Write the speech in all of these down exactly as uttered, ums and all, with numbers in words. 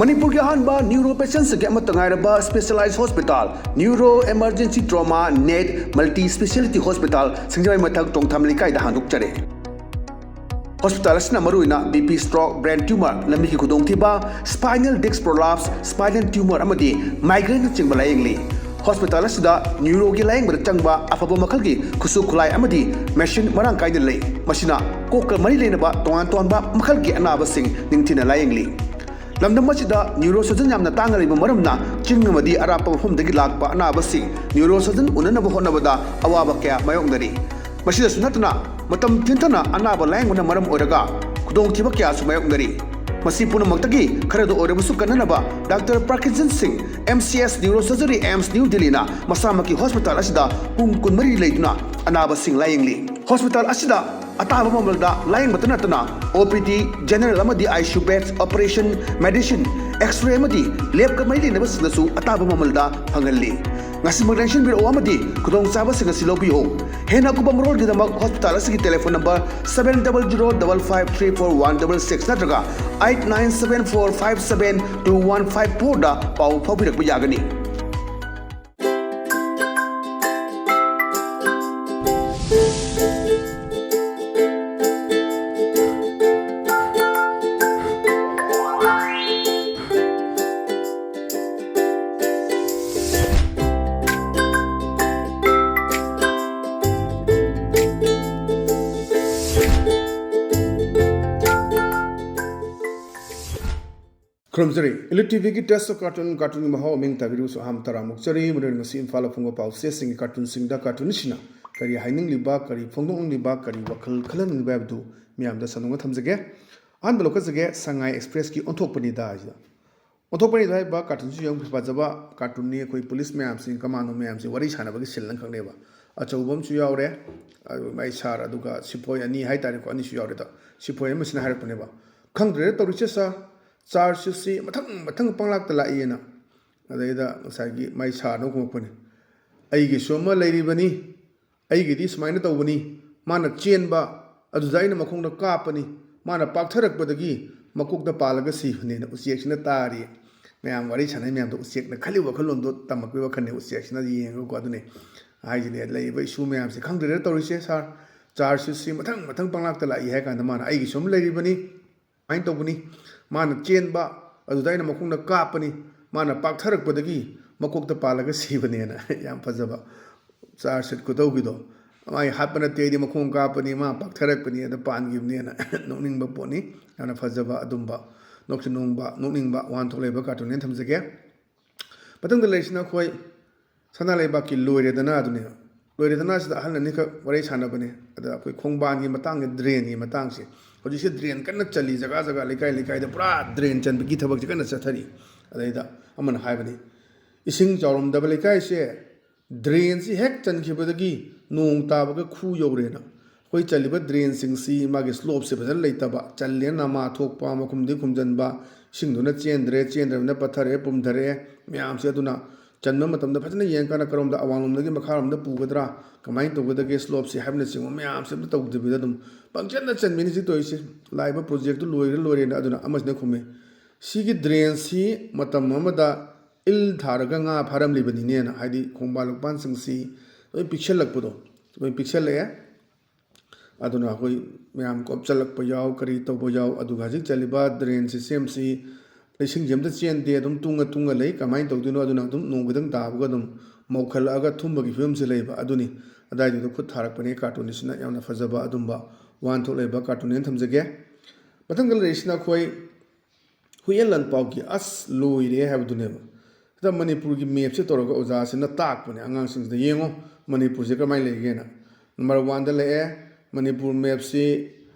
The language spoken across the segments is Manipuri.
ꯃꯅꯤꯄꯨꯔꯒꯤ ꯑꯍꯥꯟꯕ ꯅ꯭ꯌꯨꯔꯣ ꯄꯦꯁꯦꯟꯁꯤꯡꯒꯤ ꯑꯃꯠꯇ ꯉꯥꯏꯔꯕ specialised hospital, neuro emergency trauma ꯅꯦꯠ ꯃꯜꯇꯤ ꯁ꯭ꯄꯦꯁꯤꯌꯦꯂꯤꯇꯤ ꯍꯣꯁꯄꯤꯇꯥꯜ, ꯁꯤꯡꯖꯃꯩ ꯃꯊꯛ ꯇꯣꯡꯊꯥꯝ ꯂꯩꯀꯥꯏꯗ ꯍꯥꯡꯗꯣꯛꯆꯔꯦ꯫ ꯍꯣꯁꯄꯤꯇꯥꯜ ꯑꯁꯤꯅ ꯃꯔꯨꯑꯣꯏꯅ B P, stroke, brain tumour, ꯂꯝꯕꯤꯒꯤ ꯈꯨꯗꯣꯡꯊꯤꯕ, spinal disc prolapse, spinal tumour ꯑꯃꯗꯤ ꯃꯥꯏꯒ꯭ꯔꯦꯟꯅꯆꯤꯡꯕ ꯂꯥꯌꯦꯡꯂꯤ꯫ ꯍꯣꯁꯄꯤꯇꯥꯜ ꯑꯁꯤꯗ ꯅ꯭ꯌꯨꯔꯣꯒꯤ ꯂꯥꯌꯦꯡꯕꯗ ꯆꯪꯕ ꯑꯐꯕ ꯃꯈꯜꯒꯤ ꯈꯨꯠꯁꯨ ꯈꯨꯠꯂꯥꯏ ꯑꯃꯗꯤ ꯃꯦꯁꯤꯟ ꯃꯔꯥꯡ ꯀꯥꯏꯅ ꯂꯩ꯫ ꯃꯁꯤꯅ ꯀꯣꯛꯀ ꯃꯔꯤ ꯂꯩꯅꯕ ꯇꯣꯉꯥꯟ ꯇꯣꯉꯥꯟꯕ ꯃꯈꯜꯒꯤ ꯑꯅꯥꯕꯁꯤꯡ ꯅꯤꯡꯊꯤꯅ ꯂꯥꯌꯦꯡꯂꯤ꯫ ꯂꯝꯗꯝ ꯑꯁꯤꯗ ꯅ꯭ꯌꯨꯔꯣ ꯁꯔꯖꯟ ꯌꯥꯝꯅ ꯇꯥꯡꯅ ꯂꯩꯕ ꯃꯔꯝꯅ ꯆꯤꯡ ꯑꯃꯗꯤ ꯑꯔꯥꯞꯄ ꯃꯐꯝꯗꯒꯤ ꯂꯥꯛꯄ ꯑꯅꯥꯕꯁꯤꯡ ꯅ꯭ꯌꯨꯔꯣ ꯁꯔꯖꯟ ꯎꯅꯅꯕ ꯍꯣꯠꯅꯕꯗ ꯑꯋꯥꯕ ꯀꯌꯥ ꯃꯥꯌꯣꯛꯅꯔꯤ꯫ ꯃꯁꯤꯗꯁꯨ ꯅꯠꯇꯅ ꯃꯇꯝ ꯊꯤꯟꯊꯅ ꯑꯅꯥꯕ ꯂꯥꯌꯦꯡꯕꯅ ꯃꯔꯝ ꯑꯣꯏꯔꯒ ꯈꯨꯗꯣꯡꯊꯤꯕ ꯀꯌꯥꯁꯨ ꯃꯥꯌꯣꯛꯅꯔꯤ꯫ ꯃꯁꯤ ꯄꯨꯝꯅꯃꯛꯇꯒꯤ ꯈꯔꯗ ꯑꯣꯏꯔꯕꯁꯨ ꯀꯟꯅꯅꯕ ꯗꯥꯛꯇꯔ ꯄ꯭ꯔꯀꯤꯟꯁꯟ ꯁꯤꯡ, M C S neuro surgery, AIIMS new ꯗꯤꯜꯂꯤꯅ ꯃꯁꯥꯃꯛꯀꯤ ꯍꯣꯁꯄꯤꯇꯥꯜ ꯑꯁꯤꯗ ꯄꯨꯡ ꯀꯨꯟꯃꯔꯤ ꯂꯩꯗꯨꯅ ꯑꯅꯥꯕꯁꯤꯡ ꯂꯥꯌꯦꯡꯂꯤ꯫ ꯍꯣꯁꯄꯤꯇꯥꯜ ꯑꯁꯤꯗ ꯑꯇꯥꯕ ꯃꯃꯜꯗ ꯂꯥꯌꯦꯡꯕꯇ ꯅꯠꯇꯅ ꯑꯣ ꯄꯤ ꯗꯤ, ꯖꯦꯅꯔꯦꯜ ꯑꯃꯗꯤ I C U beds, operation, medicine, x-ray ꯑꯃꯗꯤ ꯂꯦꯕꯀ ꯃꯔꯤ ꯂꯩꯅꯕꯁꯤꯡꯗꯁꯨ ꯑꯇꯥꯕ ꯃꯃꯜꯗ ꯐꯪꯍꯜꯂꯤ꯫ ꯉꯁꯤꯃꯛ ꯂꯦꯡꯁꯤꯟꯕꯤꯔꯛꯎ ꯑꯃꯗꯤ ꯈꯨꯗꯣꯡꯆꯥꯕꯁꯤꯡ ꯑꯁꯤ ꯂꯧꯕꯤꯌꯨ꯫ ꯍꯦꯟꯅ ꯑꯀꯨꯞꯄ ꯃꯔꯣꯜꯒꯤꯗꯃꯛ ꯍꯣꯁꯄꯤꯇꯥꯜ ꯑꯁꯤꯒꯤ telephone number seven double zero double five three four one double six ꯅꯠꯇ꯭ꯔꯒ eight nine seven four five seven two one five four ꯗ ꯄꯥꯎ ꯐꯥꯎꯕꯤꯔꯛꯄ ꯌꯥꯒꯅꯤ꯫ ꯈꯨꯔꯨꯝꯖꯔꯤ꯫ ꯏꯂꯤꯠ ꯇꯤ ꯚꯤꯒꯤ Taste of Cartoon, ꯀꯥꯔꯇꯨꯟꯒꯤ ꯃꯍꯥꯎ ꯑꯃꯤꯡ ꯇꯥꯕꯤꯔꯤꯕꯁꯨ ꯑꯍꯥꯟꯕ ꯇꯔꯥꯝꯅ ꯑꯣꯛꯆꯔꯤ꯫ ꯃꯔꯨꯑꯣꯏꯅ ꯉꯁꯤ ꯏꯝꯐꯥꯜꯗ ꯐꯣꯡꯕ ꯄꯥꯎꯆꯦꯁꯤꯡꯒꯤ ꯀꯥꯔꯇꯨꯟꯁꯤꯡꯗ ꯀꯥꯔꯇꯨꯟꯁꯤꯅ ꯀꯔꯤ ꯍꯥꯏꯅꯤꯡꯂꯤꯕ, ꯀꯔꯤ ꯐꯣꯡꯗꯣꯛꯅꯤꯡꯂꯤꯕ, ꯀꯔꯤ ꯋꯥꯈꯜ ꯈꯜꯍꯟꯅꯤꯡꯂꯤꯕ ꯍꯥꯏꯕꯗꯨ ꯃꯤꯌꯥꯝꯗ ꯁꯟꯗꯣꯛꯅ ꯊꯝꯖꯒꯦ꯫ ꯑꯍꯥꯟꯕ ꯂꯧꯈꯠꯆꯒꯦ, ꯁꯉꯥꯏ ꯑꯦꯛꯁꯄ꯭ꯔꯦꯁꯀꯤ ꯑꯣꯟꯊꯣꯛꯄꯅꯤꯗ ꯍꯥꯏꯁꯤꯗ꯫ ꯑꯣꯟꯊꯣꯛꯄꯅꯤꯗ ꯍꯥꯏꯔꯤꯕ ꯀꯥꯔꯇꯨꯟꯁꯤꯁꯨ ꯌꯥꯝ ꯐꯖꯕ ꯀꯥꯔꯇꯨꯟꯅꯤ꯫ ꯑꯩꯈꯣꯏ ꯄꯨꯂꯤꯁ ꯃꯌꯥꯝꯁꯤ, ꯀꯃꯥꯟꯗꯣ ꯃꯌꯥꯝꯁꯤ ꯋꯥꯔꯤ ꯁꯥꯟꯅꯕꯒꯤ ꯁꯤꯟ ꯑꯃꯈꯛꯅꯦꯕ꯫ ꯑꯆꯧꯕ ꯑꯃꯁꯨ ꯌꯥꯎꯔꯦ, ꯑꯗꯨ ꯃꯥꯏ ꯁꯥꯔ, ꯑꯗꯨꯒ ꯁꯤꯐꯣꯏ ꯑꯅꯤ ꯍꯥꯏꯇꯥꯔꯦꯀꯣ, ꯑꯅꯤꯁꯨ ꯌꯥꯎꯔꯦ꯫ ꯑꯗꯣ ꯁꯤꯐꯣꯏ ꯑꯃꯁꯤꯅ ꯍꯥꯏꯔꯛꯄꯅꯦꯕ, "ꯈꯪꯗ꯭ꯔꯦꯗ ꯇꯧꯔꯤꯁꯦ ꯁꯥꯔ, ꯆꯥꯔꯖꯁꯤ ꯃꯊꯪ ꯃꯊꯪ ꯄꯪꯂꯥꯛꯇ ꯂꯥꯛꯏꯅ"꯫ ꯑꯗꯩꯗ ꯉꯁꯥꯏꯒꯤ ꯃꯥꯏ ꯁꯥꯔꯅ ꯈꯨꯝꯃꯛꯄꯅꯤ, "ꯑꯩꯒꯤꯁꯨ ꯑꯃ ꯂꯩꯔꯤꯕꯅꯤ, ꯑꯩꯒꯤꯗꯤ ꯁꯨꯃꯥꯏꯅ ꯇꯧꯕꯅꯤ, ꯃꯥꯅ ꯆꯦꯟꯕ ꯑꯗꯨꯗ ꯑꯩꯅ ꯃꯈꯣꯡꯗ ꯀꯥꯞꯄꯅꯤ, ꯃꯥꯅ ꯄꯥꯛꯊꯔꯛꯄꯗꯒꯤ ꯃꯀꯣꯛꯇ ꯄꯥꯜꯂꯒ ꯁꯤꯕꯅꯦꯅ ꯎꯆꯦꯛꯁꯤꯅ ꯇꯥꯔꯤ꯫ ꯃꯌꯥꯝ ꯋꯥꯔꯤ ꯁꯥꯟꯅꯩ ꯃꯌꯥꯝꯗꯣ ꯎꯆꯦꯛꯅ ꯈꯜꯂꯤ ꯋꯥꯈꯜꯂꯣꯟꯗꯣ ꯇꯝꯃꯛꯄꯒꯤ ꯋꯥꯈꯜꯅꯦ꯫ ꯎꯆꯦꯛꯁꯤꯅ ꯌꯦꯡꯉꯒꯀꯣ꯫ ꯑꯗꯨꯅꯦ ꯍꯥꯏꯁꯤꯅꯦ, ꯂꯩꯔꯤꯕ issue ꯃꯌꯥꯝꯁꯦ ꯈꯪꯗ꯭ꯔꯦꯗ ꯇꯧꯔꯤꯁꯦ ꯁꯥꯔ꯫ ꯆꯥꯔꯖꯁꯤ ꯃꯊꯪ ꯃꯊꯪ ꯄꯪꯂꯥꯛꯇ ꯂꯥꯛꯏ ꯍꯥꯏ ꯀꯥꯟꯗ ꯃꯥꯅ ꯑꯩꯒꯤꯁꯨ ꯑꯃ ꯂꯩꯔꯤꯕꯅꯤ꯫ ꯀꯃꯥꯏꯅ ꯇꯧꯕꯅꯤ? ꯃꯥꯅ ꯆꯦꯟꯕ ꯑꯗꯨꯗ ꯑꯩꯅ ꯃꯈꯣꯡꯗ ꯀꯥꯞꯄꯅꯤ꯫ ꯃꯥꯅ ꯄꯥꯛꯊꯔꯛꯄꯗꯒꯤ ꯃꯀꯣꯛꯇ ꯄꯥꯜꯂꯒ ꯁꯤꯕꯅꯦꯅ꯫ ꯌꯥꯝ ꯐꯖꯕ ꯆꯥꯔꯖ ꯁꯤꯠ ꯈꯨꯇꯧꯒꯤꯗꯣ꯫ ꯃꯥꯏ ꯍꯥꯠꯄ ꯅꯠꯇꯦ, ꯑꯩꯗꯤ ꯃꯈꯣꯡ ꯀꯥꯞꯄꯅꯤ, ꯃꯥ ꯄꯥꯛꯊꯔꯛꯄꯅꯤ, ꯑꯗ ꯄꯥꯟꯈꯤꯕꯅꯦꯅ꯫ ꯅꯣꯛꯅꯤꯡꯕ ꯄꯣꯠꯅꯤ꯫ ꯌꯥꯝꯅ ꯐꯖꯕ ꯑꯗꯨꯝꯕ ꯅꯣꯛꯁꯨ ꯅꯣꯡꯕ, ꯅꯣꯛꯅꯤꯡꯕ ꯋꯥꯍꯟꯊꯣꯛ ꯂꯩꯕ cartoon ꯊꯝꯖꯒꯦ꯫ ꯃꯊꯪꯗ ꯂꯩꯔꯤꯁꯤꯅ ꯑꯩꯈꯣꯏ ꯁꯅꯥ ꯂꯩꯕꯥꯛꯀꯤ ꯂꯣꯏꯔꯦꯗꯅ ꯑꯗꯨꯅꯦꯕ꯫ ꯂꯣꯏꯔꯦꯗꯅ ꯁꯤꯗ ꯑꯍꯜ ꯑꯅꯤꯈꯛ ꯋꯥꯔꯤ ꯁꯥꯟꯅꯕꯅꯦ꯫ ꯑꯗ ꯑꯩꯈꯣꯏ ꯈꯣꯡꯕꯥꯟꯒꯤ ꯃꯇꯥꯡꯗ, drainꯒꯤ ꯃꯇꯥꯡꯁꯦ꯫ ꯍꯧꯖꯤꯛꯁꯦ drain ꯀꯟꯅ ꯆꯜꯂꯤ, ꯖꯒꯥ ꯖꯒꯥ, ꯂꯩꯀꯥꯏ ꯂꯩꯀꯥꯏꯗ ꯄꯨꯔꯥ drain ꯆꯟꯕꯒꯤ ꯊꯕꯛꯁꯦ ꯀꯟꯅ ꯆꯠꯊꯔꯤ꯫ ꯑꯗꯩꯗ ꯑꯃꯅ ꯍꯥꯏꯕꯅꯤ, ꯏꯁꯤꯡ ꯆꯥꯎꯔꯝꯗꯕ ꯂꯩꯀꯥꯏꯁꯦ drainꯁꯤ ꯍꯦꯛ ꯆꯟꯈꯤꯕꯗꯒꯤ ꯅꯣꯡ ꯇꯥꯕꯒ ꯈꯨ ꯌꯧꯔꯦꯅ꯫ ꯑꯩꯈꯣꯏ ꯆꯜꯂꯤꯕ drainꯁꯤꯡꯁꯤ ꯃꯥꯒꯤ slopeꯁꯦ ꯐꯖꯅ ꯂꯩꯇꯕ, ꯆꯜꯂꯦꯅ ꯅꯃꯥ ꯊꯣꯛꯄ, ꯃꯈꯨꯝꯗꯤ ꯈꯨꯝꯖꯤꯟꯕ, ꯏꯁꯤꯡꯗꯨꯅ ꯆꯦꯟꯗ꯭ꯔꯦ, ꯆꯦꯟꯗ꯭ꯔꯕꯅꯤꯅ ꯄꯠꯊꯔꯛꯑꯦ, ꯄꯨꯝꯊꯔꯛꯑꯦ ꯃꯌꯥꯝꯁꯦ꯫ ꯑꯗꯨꯅ ꯆꯟꯕ ꯃꯇꯝꯗ ꯐꯖꯅ ꯌꯦꯡꯀꯥꯟꯗ ꯀꯔꯣꯝꯗ ꯑꯋꯥꯡꯂꯣꯝꯗꯒꯤ ꯃꯈꯥꯔꯣꯝꯗ ꯄꯨꯒꯗ꯭ꯔꯥ, ꯀꯃꯥꯏꯅ ꯇꯧꯒꯗꯒꯦ slopeꯁꯦ ꯍꯥꯏꯕꯅꯆꯤꯡꯕ ꯃꯌꯥꯝꯁꯦ ꯑꯝꯇ ꯇꯧꯗꯕꯤꯗ ꯑꯗꯨꯝ ꯄꯪꯆꯟꯗ ꯆꯟꯕꯤꯅꯤ ꯁꯤ ꯇꯧꯔꯤꯁꯦ꯫ ꯂꯥꯛꯏꯕ projectꯇꯨ ꯂꯣꯏꯔꯦ ꯂꯣꯏꯔꯦꯅ꯫ ꯑꯗꯨꯅ ꯑꯃꯁꯤꯅ ꯈꯨꯝꯃꯤ, ꯁꯤꯒꯤ drainꯁꯤ ꯃꯇꯝ ꯑꯃꯗ ꯏꯜ ꯊꯥꯔꯒ ꯉꯥ ꯐꯥꯔꯝꯂꯤꯕꯅꯤꯅꯦꯅ꯫ ꯍꯥꯏꯗꯤ ꯈꯣꯡꯕꯥꯟ ꯂꯣꯛꯄꯥꯟꯁꯤꯡꯁꯤ ꯂꯣꯏ ꯄꯤꯛꯁꯜꯂꯛꯄꯗꯣ, ꯂꯣꯏ ꯄꯤꯛꯁꯜꯂꯛꯑꯦ꯫ ꯑꯗꯨꯅ ꯑꯩꯈꯣꯏ ꯃꯌꯥꯝ ꯀꯣꯞꯆꯜꯂꯛꯄ ꯌꯥꯎ, ꯀꯔꯤ ꯇꯧꯕ ꯌꯥꯎ, ꯑꯗꯨꯒ ꯍꯧꯖꯤꯛ ꯆꯠꯂꯤꯕ drain systemꯁꯤ ꯏꯁꯤꯡꯁꯦ ꯑꯝꯇ ꯆꯦꯟꯗꯦ, ꯑꯗꯨꯝ ꯇꯨꯡꯉ ꯇꯨꯡꯉ ꯂꯩ꯫ ꯀꯃꯥꯏꯅ ꯇꯧꯗꯣꯏꯅꯣ? ꯑꯗꯨꯅ ꯑꯗꯨꯝ ꯅꯣꯡ ꯈꯤꯇꯪ ꯇꯥꯕꯒ ꯑꯗꯨꯝ ꯃꯧꯈꯠꯂꯛꯑꯒ ꯊꯨꯝꯕꯒꯤ ꯐꯤꯕꯝꯁꯤ ꯂꯩꯕ꯫ ꯑꯗꯨꯅꯤ ꯑꯗꯥꯏꯗꯨꯗ ꯈꯨꯠ ꯊꯥꯔꯛꯄꯅꯦ꯫ Cartoonꯁꯤꯅ ꯌꯥꯝꯅ ꯐꯖꯕ ꯑꯗꯨꯝꯕ ꯋꯥꯍꯟꯊꯣꯛ ꯂꯩꯕ cartoon ꯊꯝꯖꯒꯦ꯫ ꯃꯊꯪꯗ ꯂꯩꯔꯤꯁꯤꯅ ꯑꯩꯈꯣꯏ ꯍꯨꯏꯌꯦꯟ ꯂꯥꯟꯄꯥꯎꯒꯤ ꯑꯁ ꯂꯣꯏꯔꯦ ꯍꯥꯏꯕꯗꯨꯅꯦꯕ꯫ ꯁꯤꯗ ꯃꯅꯤꯄꯨꯔꯒꯤ mapꯁꯦ ꯇꯧꯔꯒ ꯑꯣꯖꯥꯁꯤꯅ ꯇꯥꯛꯄꯅꯦ ꯑꯉꯥꯡꯁꯤꯡꯁꯤꯗ, "ꯌꯦꯡꯉꯣ ꯃꯅꯤꯄꯨꯔꯁꯦ ꯀꯃꯥꯏꯅ ꯂꯩꯒꯦꯅ꯫ Number oneꯗ ꯂꯩꯔꯦ ꯃꯅꯤꯄꯨꯔ mapꯁꯤ,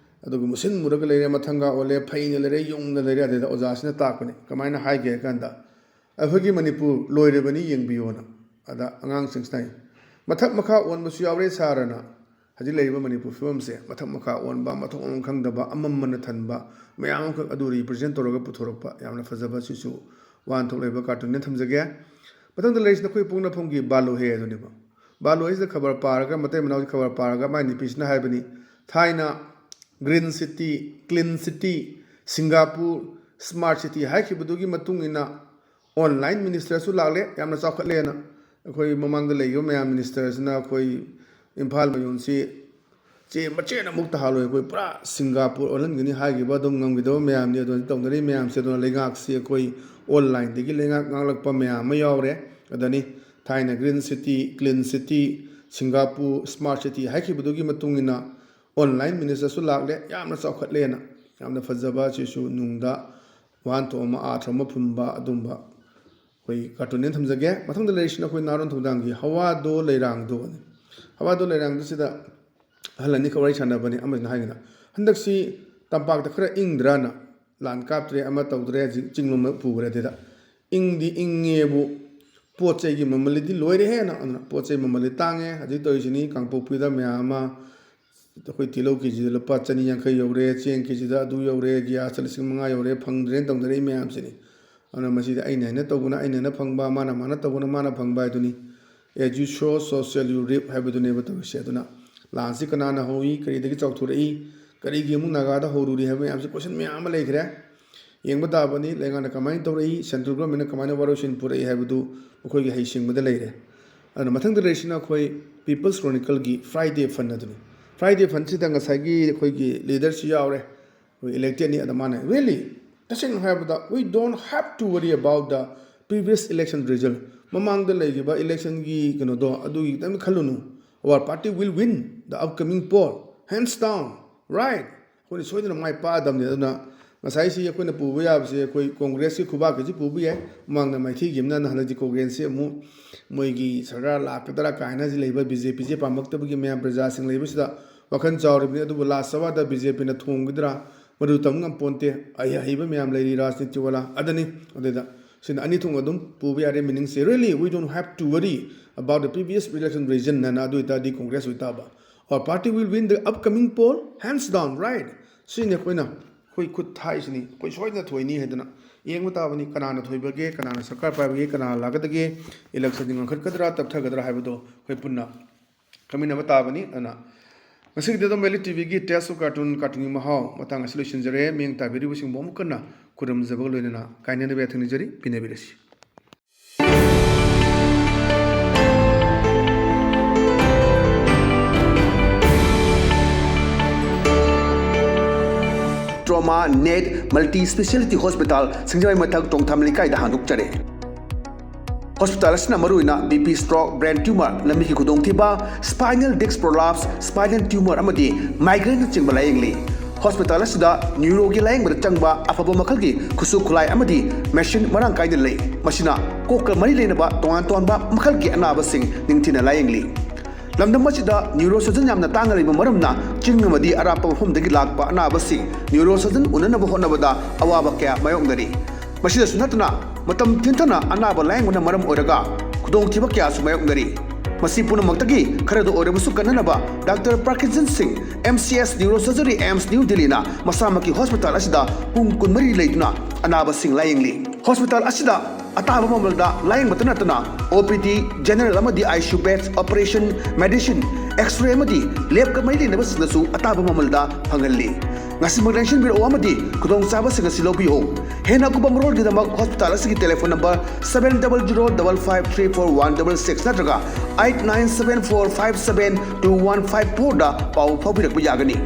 ꯑꯗꯨꯒ ꯃꯨꯁꯤꯟ ꯃꯨꯔꯒ ꯂꯩꯔꯦ, ꯃꯊꯪꯒ ꯑꯣꯜꯂꯦ, ꯐꯩꯅ ꯂꯩꯔꯦ, ꯌꯨꯡꯅ ꯂꯩꯔꯦ"꯫ ꯑꯗꯩꯗ ꯑꯣꯖꯥꯁꯤꯅ ꯇꯥꯛꯄꯅꯦ꯫ ꯀꯃꯥꯏꯅ ꯍꯥꯏꯒꯦ ꯍꯥꯏ ꯀꯥꯟꯗ, "ꯑꯩꯈꯣꯏꯒꯤ ꯃꯅꯤꯄꯨꯔ ꯂꯣꯏꯔꯕꯅꯤ, ꯌꯦꯡꯕꯤꯌꯣꯅ"꯫ ꯑꯗ ꯑꯉꯥꯡꯁꯤꯡꯁꯤꯅ ꯍꯥꯏ, "ꯃꯊꯛ ꯃꯈꯥ ꯑꯣꯟꯕꯁꯨ ꯌꯥꯎꯔꯦ ꯁꯥꯔꯅ"꯫ ꯍꯧꯖꯤꯛ ꯂꯩꯔꯤꯕ ꯃꯅꯤꯄꯨꯔ ꯐꯤꯕꯝꯁꯦ ꯃꯊꯛ ꯃꯈꯥ ꯑꯣꯟꯕ, ꯃꯊꯣꯡ ꯃꯔꯝ ꯈꯪꯗꯕ, ꯑꯃꯝꯕꯅ ꯊꯟꯕ ꯃꯌꯥꯝ ꯑꯃꯈꯛ ꯑꯗꯨ represent ꯇꯧꯔꯒ ꯄꯨꯊꯣꯔꯛꯄ ꯌꯥꯝꯅ ꯐꯖꯕ, ꯁꯤꯁꯨ ꯋꯥꯍꯟꯊꯣꯛ ꯂꯩꯕ cartoonꯅꯦ ꯊꯝꯖꯒꯦ꯫ ꯃꯊꯪꯗ ꯂꯩꯔꯤꯁꯤꯅ ꯑꯩꯈꯣꯏ ꯄꯣꯛꯅꯐꯝꯒꯤ ꯕꯥꯂꯣꯍꯦ ꯑꯗꯨꯅꯦꯕ꯫ ꯕꯥꯂꯣꯍꯦꯁꯤꯗ ꯈꯕꯔ ꯄꯥꯔꯒ, ꯃꯇꯩ ꯃꯅꯥꯎꯒꯤ ꯈꯕꯔ ꯄꯥꯔꯒ ꯃꯥꯏ ꯅꯨꯄꯤꯁꯤꯅ ꯍꯥꯏꯕꯅꯤ, ꯊꯥꯏꯅ green city, clean city, Singapore smart city ꯍꯥꯏꯈꯤꯕꯗꯨꯒꯤ ꯃꯇꯨꯡ ꯏꯟꯅ online ministerꯁꯨ ꯂꯥꯛꯂꯦ, ꯌꯥꯝꯅ ꯆꯥꯎꯈꯠꯂꯦꯅ꯫ ꯑꯩꯈꯣꯏ ꯃꯃꯥꯡꯗ ꯂꯩꯈꯤꯕ ꯃꯌꯥꯝ ministerꯁꯤꯅ ꯑꯩꯈꯣꯏ ꯏꯝꯐꯥꯜ ꯃꯌꯣꯟꯁꯤ ꯆꯦ ꯃꯆꯦꯠ ꯑꯃꯨꯛ ꯇꯥꯍꯜꯂꯣꯏ, ꯑꯩꯈꯣꯏ ꯄꯨꯔꯥ ꯁꯤꯡꯒꯥꯄꯨꯔ ꯑꯣꯜꯍꯟꯒꯅꯤ ꯍꯍꯥꯏꯈꯤꯕ ꯑꯗꯨꯝ ꯉꯝꯈꯤꯗꯕ ꯃꯌꯥꯝꯅꯤ꯫ ꯑꯗꯨꯅ ꯇꯧꯅꯔꯤ ꯃꯌꯥꯝꯁꯦ, ꯑꯗꯨꯅ ꯂꯩꯉꯥꯛꯁꯤ ꯑꯩꯈꯣꯏ onlineꯗꯒꯤ ꯂꯩꯉꯥꯛ ꯉꯥꯛꯂꯛꯄ ꯃꯌꯥꯝ ꯑꯃ ꯌꯥꯎꯔꯦ꯫ ꯑꯗꯅꯤ ꯊꯥꯏꯅ green city, clean city, Singapore smart city ꯍꯥꯏꯈꯤꯕꯗꯨꯒꯤ ꯃꯇꯨꯡ ꯏꯟꯅ online ministerꯁꯨ ꯂꯥꯛꯂꯦ, ꯌꯥꯝꯅ ꯆꯥꯎꯈꯠꯂꯦꯅ꯫ ꯌꯥꯝꯅ ꯐꯖꯕ, ꯁꯤꯁꯨ ꯅꯨꯡꯗ ꯋꯥꯍꯟꯊꯣꯛ ꯑꯃ, ꯑꯥꯔꯊ ꯑꯃ ꯐꯨꯝꯕ ꯑꯗꯨꯝꯕ ꯑꯩꯈꯣꯏ ꯀꯥꯔꯇꯨꯟꯅꯦꯅ ꯊꯝꯖꯒꯦ꯫ ꯃꯊꯪꯗ ꯂꯩꯔꯤꯁꯤꯅ ꯑꯩꯈꯣꯏ ꯅꯥꯔꯣꯟ ꯊꯧꯗꯥꯡꯒꯤ ꯍꯋꯥꯗꯣ ꯂꯩꯔꯥꯡꯗꯣꯅꯤ꯫ ꯍꯋꯥꯗꯣ ꯂꯩꯔꯥꯡꯗꯣꯁꯤꯗ ꯑꯍꯜ ꯑꯅꯤꯈꯛ ꯋꯥꯔꯤ ꯁꯥꯟꯅꯕꯅꯤ꯫ ꯑꯃꯁꯤꯅ ꯍꯥꯏꯒꯅ, "ꯍꯟꯗꯛꯁꯤ ꯇꯝꯄꯥꯛꯇ ꯈꯔ ꯏꯪꯗ꯭ꯔꯥꯅ?" ꯂꯥꯟ ꯀꯥꯞꯇ꯭ꯔꯦ, ꯑꯃ ꯇꯧꯗ꯭ꯔꯦ, ꯍꯧꯖꯤꯛ ꯆꯤꯡꯂꯣꯝꯗ ꯄꯨꯈ꯭ꯔꯦ꯫ ꯑꯗꯨꯗ ꯏꯪꯗꯤ ꯏꯪꯉꯦꯕꯨ ꯄꯣꯠ ꯆꯩꯒꯤ ꯃꯃꯜꯗꯤ ꯂꯣꯏꯔꯦꯍꯦꯅ꯫ ꯑꯗꯨꯅ ꯄꯣꯠ ꯆꯩ ꯃꯃꯜꯗꯤ ꯇꯥꯡꯉꯦ꯫ ꯍꯧꯖꯤꯛ ꯇꯧꯔꯤꯁꯤꯅꯤ ꯀꯥꯡꯄꯣꯛꯄꯤꯗ ꯃꯌꯥꯝ ꯑꯃ ꯑꯩꯈꯣꯏ ꯇꯤꯜꯍꯧ ꯀꯦꯖꯤꯗ ꯂꯨꯄꯥ ꯆꯅꯤ ꯌꯥꯡꯈꯩ ꯌꯧꯔꯦ, ꯆꯦꯡ ꯀꯦꯖꯤꯗ ꯑꯗꯨ ꯌꯧꯔꯦ, ꯒ꯭ꯌꯥꯁꯇ ꯂꯤꯁꯤꯡ ꯃꯉꯥ ꯌꯧꯔꯦ, ꯐꯪꯗ꯭ꯔꯦꯅ ꯇꯧꯅꯔꯛꯏ ꯃꯌꯥꯝꯁꯤꯅꯤ꯫ ꯑꯗꯨꯅ ꯃꯁꯤꯗ ꯑꯩꯅ ꯍꯦꯟꯅ ꯇꯧꯕꯅ ꯑꯩꯅ ꯍꯦꯟꯅ ꯐꯪꯕ, ꯃꯥꯅ ꯃꯥꯅ ꯇꯧꯕꯅ ꯃꯥꯅ ꯐꯪꯕ ꯍꯥꯏꯗꯨꯅꯤ꯫ As you sow, so shall you reap ꯍꯥꯏꯕꯗꯨꯅꯦꯕ ꯇꯧꯔꯤꯁꯦ꯫ ꯑꯗꯨꯅ ꯂꯥꯟꯁꯤ ꯀꯅꯥꯅ ꯍꯧꯏ, ꯀꯔꯤꯗꯒꯤ ꯆꯥꯎꯊꯣꯔꯛꯏ, ꯀꯔꯤꯒꯤ ꯑꯃꯨꯛ ꯅꯥꯒꯥꯗ ꯍꯧꯔꯨꯔꯤ ꯍꯥꯏꯕ ꯃꯌꯥꯝꯁꯦ question ꯃꯌꯥꯝ ꯑꯃ ꯂꯩꯈ꯭ꯔꯦ꯫ ꯌꯦꯡꯕ ꯇꯥꯕꯅꯤ, ꯂꯩꯉꯥꯛꯅ ꯀꯃꯥꯏꯅ ꯇꯧꯔꯛꯏ, central governmentꯅ ꯀꯃꯥꯏꯅ ꯋꯥꯔꯣꯏꯁꯤꯟ ꯄꯨꯔꯛꯏ ꯍꯥꯏꯕꯗꯨ ꯃꯈꯣꯏꯒꯤ ꯍꯩꯁꯤꯡꯕꯗ ꯂꯩꯔꯦ꯫ ꯑꯗꯨꯅ ꯃꯊꯪꯗ ꯂꯩꯔꯤꯁꯤꯅ ꯑꯩꯈꯣꯏ People's Chronicleꯒꯤ Friday Fund ꯑꯗꯨꯅꯤ꯫ Friday Fundꯁꯤꯗ ꯉꯁꯥꯏꯒꯤ ꯑꯩꯈꯣꯏꯒꯤ leaderꯁꯨ ꯌꯥꯎꯔꯦ, ꯑꯩꯈꯣꯏ electedꯅꯤ꯫ ꯑꯗ ꯃꯥꯅ, "Really, ꯇꯁꯦꯡꯅ ꯍꯥꯏꯔꯕꯗ, we don't have to worry about the previous election result." ꯃꯃꯥꯡꯗ ꯂꯩꯈꯤꯕ electionꯒꯤ ꯀꯩꯅꯣꯗꯣ, ꯑꯗꯨꯒꯤ ꯈꯤꯇꯪ ꯈꯜꯂꯨꯅꯨ꯫ "Our party will win the upcoming poll, hands down, right?" ꯑꯩꯈꯣꯏꯅ ꯁꯣꯏꯗꯅ ꯃꯥꯏ ꯄꯥꯛꯑꯗꯕꯅꯤ꯫ ꯑꯗꯨꯅ ꯉꯁꯥꯏꯁꯤ ꯑꯩꯈꯣꯏꯅ ꯄꯨꯕ ꯌꯥꯕꯁꯦ, ꯑꯩꯈꯣꯏ Congressꯀꯤ ꯈꯨꯕꯥꯛꯀꯤꯁꯤ ꯄꯨꯕ ꯌꯥꯏ꯫ ꯃꯃꯥꯡꯗ ꯃꯥꯏꯊꯤꯈꯤꯕꯅ, ꯍꯟꯗꯛꯇꯤ Congressꯁꯤ ꯑꯃꯨꯛ ꯃꯣꯏꯒꯤ ꯁꯔꯀꯥꯔ ꯂꯥꯛꯀꯗ꯭ꯔꯥ ꯀꯥꯏꯅ ꯍꯧꯖꯤꯛ ꯂꯩꯕ BJPꯁꯦ ꯄꯥꯝꯃꯛꯇꯕꯒꯤ ꯃꯌꯥꯝ ꯄ꯭ꯔꯖꯥꯁꯤꯡ ꯂꯩꯕꯁꯤꯗ ꯋꯥꯈꯜ ꯆꯥꯎꯔꯤꯕꯅꯤ꯫ ꯑꯗꯨꯕꯨ last hourꯗ BJPꯅ ꯊꯣꯡꯒꯗ꯭ꯔꯥ, ꯃꯗꯨ ꯇꯝ ꯉꯝꯄꯣꯟꯇꯦ꯫ ꯑꯍꯩ-, ꯑꯍꯩꯕ ꯃꯌꯥꯝ ꯂꯩꯔꯤ ꯔꯥꯖꯅꯤꯇꯤ ꯋꯥꯂꯥ꯫ ꯑꯗꯨꯅꯤ, ꯑꯗꯨꯗ ꯁꯤꯅ ꯑꯅꯤ ꯊꯣꯛꯅ ꯑꯗꯨꯝ ꯄꯨꯕ ꯌꯥꯔꯦ꯫ Meaningꯁꯦ, "Really, we don't have to worry about the previous election resultꯅ", ꯑꯗꯨ ꯑꯣꯏꯇꯥꯔꯗꯤ Congress ꯑꯣꯏꯇꯥꯕ꯫ "Our party will win the upcoming poll, hands down, right?" ꯁꯤꯅꯤ ꯑꯩꯈꯣꯏꯅ, ꯑꯩꯈꯣꯏ ꯈꯨꯠ ꯊꯥꯏꯁꯤꯅꯤ, ꯑꯩꯈꯣꯏ ꯁꯣꯏꯗꯅ ꯊꯣꯏꯅꯤ ꯍꯥꯏꯗꯅ ꯌꯦꯡꯕ ꯇꯥꯕꯅꯤ꯫ ꯀꯅꯥꯅ ꯊꯣꯏꯕꯒꯦ, ꯀꯅꯥꯅ ꯁꯔꯀꯥꯔ ꯄꯥꯏꯕꯒꯦ, ꯀꯅꯥ ꯂꯥꯛꯀꯗꯒꯦ, electionꯁꯤ ꯉꯟꯈꯠꯀꯗ꯭ꯔꯥ, ꯇꯞꯊꯒꯗ꯭ꯔꯥ ꯍꯥꯏꯕꯗꯣ ꯑꯩꯈꯣꯏ ꯄꯨꯟꯅ ꯈꯪꯃꯤꯟꯅꯕ ꯇꯥꯕꯅꯤ꯫ ꯑꯗꯨꯅ ꯉꯁꯤꯒꯤꯗꯤ ꯑꯗꯨꯝ ꯚꯦꯂꯤ ꯇꯤꯚꯤꯒꯤ Taste of Cartoon, ꯀꯥꯔꯇꯨꯟꯒꯤ ꯃꯍꯥꯎ ꯃꯇꯥꯡ ꯑꯁꯤ ꯂꯣꯏꯁꯤꯟꯖꯔꯦ꯫ ꯃꯤꯠꯌꯦꯡ ꯇꯥꯕꯤꯔꯤꯕꯁꯤꯡꯕꯨ ꯑꯃꯨꯛ ꯍꯟꯅ ꯈꯨꯔꯨꯝꯖꯕꯒ ꯂꯣꯏꯅꯅ ꯀꯥꯏꯅꯅꯕ ꯌꯥꯊꯪ ꯅꯤꯖꯔꯤ꯫ ꯄꯤꯅꯕꯤꯔꯁꯤ꯫ Trauma Net Multi Speciality Hospital, ꯁꯤꯡꯖꯃꯩ ꯃꯊꯛ, ꯇꯣꯡꯊꯥꯝ ꯂꯩꯀꯥꯏꯗ ꯍꯥꯡꯗꯣꯛꯆꯔꯦ꯫ ꯍꯣꯁꯄꯤꯇꯥꯜ ꯑꯁꯤꯅ ꯃꯔꯨꯑꯣꯏꯅ BP stroke, brain tumor, ꯂꯝꯕꯤꯒꯤ ꯈꯨꯗꯣꯡꯊꯤꯕ, spinal disc prolapse, spinal tumor ꯑꯃꯗꯤ migraine ꯅꯆꯤꯡꯕ ꯂꯥꯌꯦꯡꯂꯤ꯫ ꯍꯣꯁꯄꯤꯇꯥꯜ ꯑꯁꯤꯗ ꯅ꯭ꯌꯨꯔꯣꯒꯤ ꯂꯥꯌꯦꯡꯕꯗ ꯆꯪꯕ ꯑꯐꯕ ꯃꯈꯜꯒꯤ ꯈꯨꯠꯁꯨ ꯈꯨꯠꯂꯥꯏ ꯑꯃꯗꯤ ꯃꯦꯁꯤꯟ ꯃꯔꯥꯡ ꯀꯥꯏꯅ ꯂꯩ꯫ ꯃꯁꯤꯅ ꯀꯣꯛꯀ ꯃꯔꯤ ꯂꯩꯅꯕ ꯇꯣꯉꯥꯟ ꯇꯣꯉꯥꯟꯕ ꯃꯈꯜꯒꯤ ꯑꯅꯥꯕꯁꯤꯡ ꯅꯤꯡꯊꯤꯅ ꯂꯥꯌꯦꯡꯂꯤ꯫ ꯂꯝꯗꯝ ꯑꯁꯤꯗ neurosurgeon ꯌꯥꯝꯅ ꯇꯥꯡꯅ ꯂꯩꯕ ꯃꯔꯝꯅ ꯆꯤꯡ ꯑꯃꯗꯤ ꯑꯔꯥꯞꯄ ꯃꯐꯝꯗꯒꯤ ꯂꯥꯛꯄ ꯑꯅꯥꯕꯁꯤꯡ neurosurgeon ꯎꯅꯅꯕ ꯍꯣꯠꯅꯕꯗ ꯑꯋꯥꯕ ꯀꯌꯥ ꯃꯥꯌꯣꯛꯅꯔꯤ꯫ ꯃꯁꯤꯗꯁꯨ ꯅꯠꯇꯅ ꯃꯇꯝ ꯊꯦꯡꯊꯅ ꯑꯅꯥꯕ ꯂꯥꯌꯦꯡꯕꯅ ꯃꯔꯝ ꯑꯣꯏꯔꯒ ꯈꯨꯗꯣꯡꯊꯤꯕ ꯀꯌꯥꯁꯨ ꯃꯥꯌꯣꯛꯅꯔꯤ꯫ ꯃꯁꯤ ꯄꯨꯝꯅꯃꯛꯇꯒꯤ ꯈꯔꯗ ꯑꯣꯏꯔꯕꯁꯨ ꯀꯟꯅꯅꯕ ꯗꯥꯛꯇꯔ ꯄ꯭ꯔꯀꯤꯟꯁꯟ ꯁꯤꯡ, MCS Neurosurgery, AIIMS New Delhi ꯅ ꯃꯁꯥꯃꯛꯀꯤ ꯍꯣꯁꯄꯤꯇꯥꯜ ꯑꯁꯤꯗ ꯄꯨꯡ ꯀꯨꯟꯃꯔꯤ ꯂꯩꯗꯨꯅ ꯑꯅꯥꯕꯁꯤꯡ ꯂꯥꯌꯦꯡꯂꯤ꯫ ꯍꯣꯁꯄꯤꯇꯥꯜ ꯑꯁꯤꯗ ꯑꯇꯥꯕ ꯃꯃꯜꯗ ꯂꯥꯌꯦꯡꯕꯇ ꯅꯠꯇꯅ OPD, general ꯑꯃꯗꯤ ICU beds, operation, medicine, X-ray ꯑꯃꯗꯤ lab ꯀ ꯃꯔꯤ ꯂꯩꯅꯕꯁꯤꯡꯗꯁꯨ ꯑꯇꯥꯕ ꯃꯃꯜꯗ ꯐꯪꯍꯜꯂꯤ꯫ ꯉꯁꯤꯃꯛ ꯂꯦꯡꯁꯤꯟꯕꯤꯔꯛꯎ ꯑꯃꯗꯤ ꯈꯨꯗꯣꯡꯆꯥꯕꯁꯤꯡ ꯑꯁꯤ ꯂꯧꯕꯤꯌꯨ꯫ ꯍꯦꯟꯅ ꯑꯀꯨꯞꯄ ꯃꯔꯣꯜꯒꯤꯗꯃꯛ ꯍꯣꯁꯄꯤꯇꯥꯜ ꯑꯁꯤꯒꯤ telephone number seven double zero double five three four one double six ꯅꯠꯇ꯭ꯔꯒ eight nine seven four five seven two one five four ꯗ ꯄꯥꯎ ꯐꯥꯎꯕꯤꯔꯛꯄ ꯌꯥꯒꯅꯤ꯫